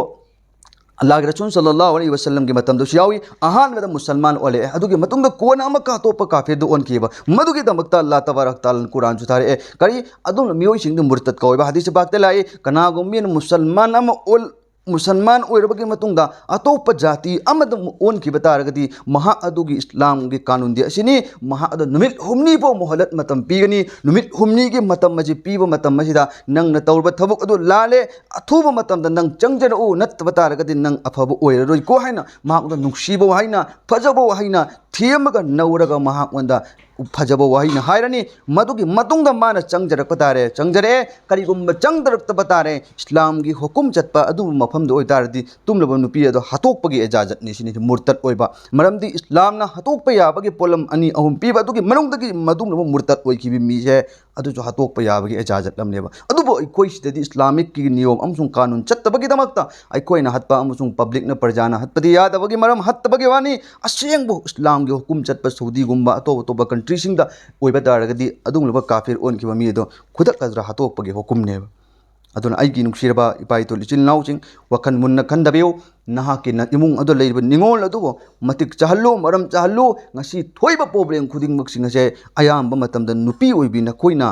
ꯑꯜꯂꯥꯍꯒꯤ ꯔꯁꯨꯜ ꯁꯜꯂꯜꯂꯥꯍꯨ ꯑꯂꯩꯍꯤ ꯋꯁꯜꯂꯝꯒꯤ ꯃꯇꯝꯗꯁꯨ ꯌꯥꯎꯏ꯫ ꯑꯍꯥꯟꯕꯗ ꯃꯨꯁꯜꯃꯥꯟ ꯑꯣꯜꯂꯛꯑꯦ, ꯑꯗꯨꯒꯤ ꯃꯇꯨꯡꯗ ꯀꯣꯟꯅ ꯑꯃꯨꯛꯀ ꯑꯇꯣꯞꯄ ꯀꯥꯐꯤꯔꯗ ꯑꯣꯟꯈꯤꯕ꯫ ꯃꯗꯨꯒꯤꯗꯃꯛꯇ ꯑꯜꯂꯥꯍ ꯇꯕꯥꯔꯛ ꯇꯥꯂꯥꯅ ꯀꯨꯔꯥꯟꯁꯨ ꯊꯥꯔꯛꯑꯦ꯫ ꯀꯔꯤ? ꯑꯗꯨꯝꯅ ꯃꯤꯑꯣꯏꯁꯤꯡꯗꯨ ꯃꯨꯔꯇꯠ ꯀꯧꯋꯦꯕ꯫ ꯍꯗꯤꯁ ꯄꯥꯛꯇ ꯂꯥꯛꯏ, ꯀꯅꯥꯒꯨꯝꯕ ꯃꯤꯅ ꯃꯨꯁꯜꯃꯥꯟ ꯑꯃ ꯑꯣꯜ-, ꯃꯨꯁꯜꯃꯥꯟ ꯑꯣꯏꯔꯕꯒꯤ ꯃꯇꯨꯡꯗ ꯑꯇꯣꯞꯄ ꯖꯥꯇꯤ ꯑꯃꯗ ꯑꯃꯨꯛ ꯑꯣꯟꯈꯤꯕ ꯇꯥꯔꯒꯗꯤ ꯃꯍꯥꯛ ꯑꯗꯨꯒꯤ ꯏꯁꯂꯥꯝꯒꯤ ꯀꯥꯅꯨꯟꯗꯤ ꯑꯁꯤꯅꯤ, ꯃꯍꯥꯛ ꯑꯗꯨ ꯅꯨꯃꯤꯠ ꯍꯨꯝꯅꯤ ꯐꯥꯎ ꯃꯣꯍꯂꯠ ꯃꯇꯝ ꯄꯤꯒꯅꯤ꯫ ꯅꯨꯃꯤꯠ ꯍꯨꯝꯅꯤꯒꯤ ꯃꯇꯝ ꯑꯁꯤ ꯄꯤꯕ ꯃꯇꯝ ꯑꯁꯤꯗ ꯅꯪꯅ ꯇꯧꯔꯤꯕ ꯊꯕꯛ ꯑꯗꯨ ꯂꯥꯜꯂꯦ, ꯑꯊꯨꯕ ꯃꯇꯝꯗ ꯅꯪ ꯆꯪꯖꯔꯛꯎ, ꯅꯠꯇꯕ ꯇꯥꯔꯒꯗꯤ ꯅꯪ ꯑꯐꯕ ꯑꯣꯏꯔꯔꯣꯏꯀꯣ ꯍꯥꯏꯅ ꯃꯍꯥꯛꯉꯣꯟꯗ ꯅꯨꯡꯁꯤꯕ ꯋꯥꯍꯩꯅ, ꯐꯖꯕ ꯋꯥꯍꯩꯅ ꯊꯦꯝꯃꯒ ꯅꯧꯔꯒ ꯃꯍꯥꯛꯉꯣꯟꯗ ꯐꯖꯕ ꯋꯥꯍꯩꯅ ꯍꯥꯏꯔꯅꯤ꯫ ꯃꯗꯨꯒꯤ ꯃꯇꯨꯡꯗ ꯃꯥꯅ ꯆꯪꯖꯔꯛꯄ ꯇꯥꯔꯦ, ꯆꯪꯖꯔꯛꯑꯦ꯫ ꯀꯔꯤꯒꯨꯝꯕ ꯆꯪꯗꯔꯛꯇꯕ ꯇꯥꯔꯦ, ꯏꯁꯂꯥꯝꯒꯤ ꯍꯨꯀꯨꯝ ꯆꯠꯄ ꯑꯗꯨꯒꯨꯝꯕ ꯃꯐꯝꯗ ꯑꯣꯏꯇꯥꯔꯗꯤ ꯇꯨꯝꯂꯕ ꯅꯨꯄꯤ ꯑꯗꯣ ꯍꯥꯠꯇꯣꯛꯄꯒꯤ ꯏꯖꯥꯖꯠꯅꯤ꯫ ꯁꯤꯅꯤ ꯃꯨꯔꯇꯠ ꯑꯣꯏꯕ꯫ ꯃꯔꯝꯗꯤ ꯏꯁꯂꯥꯝꯅ ꯍꯥꯠꯇꯣꯛꯄ ꯌꯥꯕꯒꯤ ꯄꯣꯠꯂꯝ ꯑꯅꯤ ꯑꯍꯨꯝ ꯄꯤꯕ, ꯑꯗꯨꯒꯤ ꯃꯅꯨꯡꯗꯒꯤ ꯃꯗꯨꯒꯨꯝꯂꯕ ꯃꯨꯔꯇꯠ ꯑꯣꯏꯈꯤꯕ ꯃꯤꯁꯦ ꯑꯗꯨꯁꯨ ꯍꯥꯠꯇꯣꯛꯄ ꯌꯥꯕꯒꯤ ꯏꯖꯥꯖꯠ ꯑꯃꯅꯦꯕ꯫ ꯑꯗꯨꯕꯨ ꯑꯩꯈꯣꯏ ꯁꯤꯗꯗꯤ ꯏꯁꯂꯥꯃꯤꯛꯀꯤ ꯅꯤꯌꯣꯝ ꯑꯃꯁꯨꯡ ꯀꯥꯅꯨꯟ ꯆꯠꯇꯕꯒꯤꯗꯃꯛꯇ ꯑꯩꯈꯣꯏꯅ ꯍꯠꯄ ꯑꯃꯁꯨꯡ ꯄꯕ꯭ꯂꯤꯛꯅ, ꯄ꯭ꯔꯖꯥꯅ ꯍꯠꯄꯗꯤ ꯌꯥꯗꯕꯒꯤ ꯃꯔꯝ ꯍꯠꯇꯕꯒꯤ ꯋꯥꯅꯤ꯫ ꯑꯁꯦꯡꯕ ꯏꯁꯂꯥꯝꯒꯤ ꯍꯨꯀꯨꯝ ꯆꯠꯄ ꯁꯧꯗꯤꯒꯨꯝꯕ ꯑꯇꯣꯞ ꯑꯇꯣꯞꯄ ꯀꯟꯇ꯭ꯔꯤꯁꯤꯡꯗ ꯑꯣꯏꯕ ꯇꯥꯔꯒꯗꯤ ꯑꯗꯨꯒꯨꯝꯂꯕ ꯀꯥꯐꯤꯔ ꯑꯣꯟꯈꯤꯕ ꯃꯤ ꯑꯗꯣ ꯈꯨꯗꯛ ꯑꯗꯨꯗ ꯍꯥꯠꯇꯣꯛꯄꯒꯤ ꯍꯨꯀꯨꯝꯅꯦꯕ꯫ ꯑꯗꯨꯅ ꯑꯩꯒꯤ ꯅꯨꯡꯁꯤꯔꯕ ꯏꯄꯥ ꯏꯇꯣꯜ ꯏꯆꯤꯜ ꯏꯅꯥꯎꯁꯤꯡ, ꯋꯥꯈꯜ ꯃꯨꯟꯅ ꯈꯟꯊꯕꯤꯌꯨ꯫ ꯅꯍꯥꯛꯀꯤ ꯅ-, ꯏꯃꯨꯡ ꯑꯗꯨ ꯂꯩꯔꯤꯕ ꯅꯤꯉꯣꯜ ꯑꯗꯨꯕꯨ ꯃꯇꯤꯛ ꯆꯥꯍꯜꯂꯨ, ꯃꯔꯝ ꯆꯥꯍꯜꯂꯨ꯫ ꯉꯁꯤ ꯊꯣꯛꯏꯕ problem ꯈꯨꯗꯤꯡꯃꯛꯁꯤꯡ ꯑꯁꯦ ꯑꯌꯥꯝꯕ ꯃꯇꯝꯗ ꯅꯨꯄꯤ ꯑꯣꯏꯕꯤ ꯅꯈꯣꯏꯅ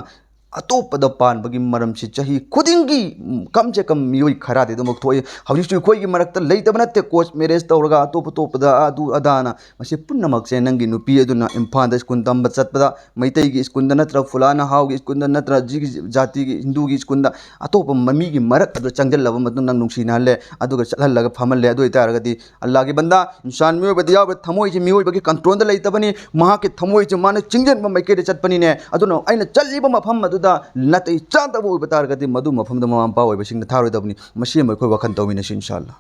ꯑꯇꯣꯞꯄꯗ ꯄꯥꯟꯕꯒꯤ ꯃꯔꯝꯁꯤ ꯆꯍꯤ ꯈꯨꯗꯤꯡꯒꯤ, ꯎꯝ, ꯀꯝ ꯁꯦ ꯀꯝ ꯃꯤꯑꯣꯏ ꯈꯔꯗꯤ ꯑꯗꯨꯃꯛ ꯊꯣꯛꯏ꯫ ꯍꯧꯖꯤꯛꯁꯨ ꯑꯩꯈꯣꯏꯒꯤ ꯃꯔꯛꯇ ꯂꯩꯇꯕ ꯅꯠꯇꯦ, court marriage ꯇꯧꯔꯒ ꯑꯇꯣꯞ ꯑꯇꯣꯞꯄꯗ ꯑꯗꯨ ꯑꯗꯥꯅ꯫ ꯃꯁꯤ ꯄꯨꯝꯅꯃꯛꯁꯦ ꯅꯪꯒꯤ ꯅꯨꯄꯤ ꯑꯗꯨꯅ ꯏꯝꯐꯥꯜꯗ school ꯇꯝꯕ ꯆꯠꯄꯗ, ꯃꯩꯇꯩꯒꯤ schoolꯗ ꯅꯠꯇ꯭ꯔ ꯐꯨꯂꯥꯅ ꯍꯥꯎꯒꯤ schoolꯗ ꯅꯠꯇ꯭ꯔ ꯖꯤꯒꯤ ꯖꯥꯇꯤꯒꯤ ꯍꯤꯟꯗꯨꯒꯤ schoolꯗ ꯑꯇꯣꯞꯄ ꯃ-, ꯃꯤꯒꯤ ꯃꯔꯛ ꯑꯗꯨ ꯆꯪꯁꯤꯜꯂꯕ ꯃꯇꯨꯡꯗ ꯅꯪ ꯅꯨꯡꯁꯤꯅꯍꯜꯂꯦ, ꯑꯗꯨꯒ ꯆꯠꯍꯜꯂꯒ ꯐꯝꯍꯜꯂꯦ꯫ ꯑꯗꯨ ꯑꯣꯏꯇꯥꯔꯒꯗꯤ ꯑꯜꯂꯥꯍꯒꯤ ꯕꯟꯗꯥ, ꯏꯟꯁꯥꯟ ꯃꯤꯑꯣꯏꯕꯗ ꯌꯥꯎꯕ ꯊꯃꯣꯏꯁꯤ ꯃꯤꯑꯣꯏꯕꯒꯤ controlꯗ ꯂꯩꯇꯕꯅꯤ꯫ ꯃꯍꯥꯛꯀꯤ ꯊꯃꯣꯏꯁꯤ ꯃꯥꯅ ꯆꯤꯡꯁꯤꯟꯕ ꯃꯥꯏꯀꯩꯗ ꯆꯠꯄꯅꯤꯅꯦ꯫ ꯑꯗꯨꯅ ꯑꯩꯅ ꯆꯠꯂꯤꯕ ꯃꯐꯝ ꯑꯗꯨꯗ ꯅꯥꯇꯩ ꯆꯥꯗꯕ ꯑꯣꯏꯕ ꯇꯥꯔꯒꯗꯤ ꯃꯗꯨ ꯃꯐꯝꯗ ꯃꯃꯥ ꯃꯄꯥ ꯑꯣꯏꯕꯁꯤꯡꯅ ꯊꯥꯔꯣꯏꯗꯕꯅꯤ꯫ ꯃꯁꯤ ꯑꯃ ꯑꯩꯈꯣꯏ ꯋꯥꯈꯜ ꯇꯧꯃꯤꯟꯅꯁꯤ ꯏꯟꯁꯥ ꯑꯜꯂꯥ꯫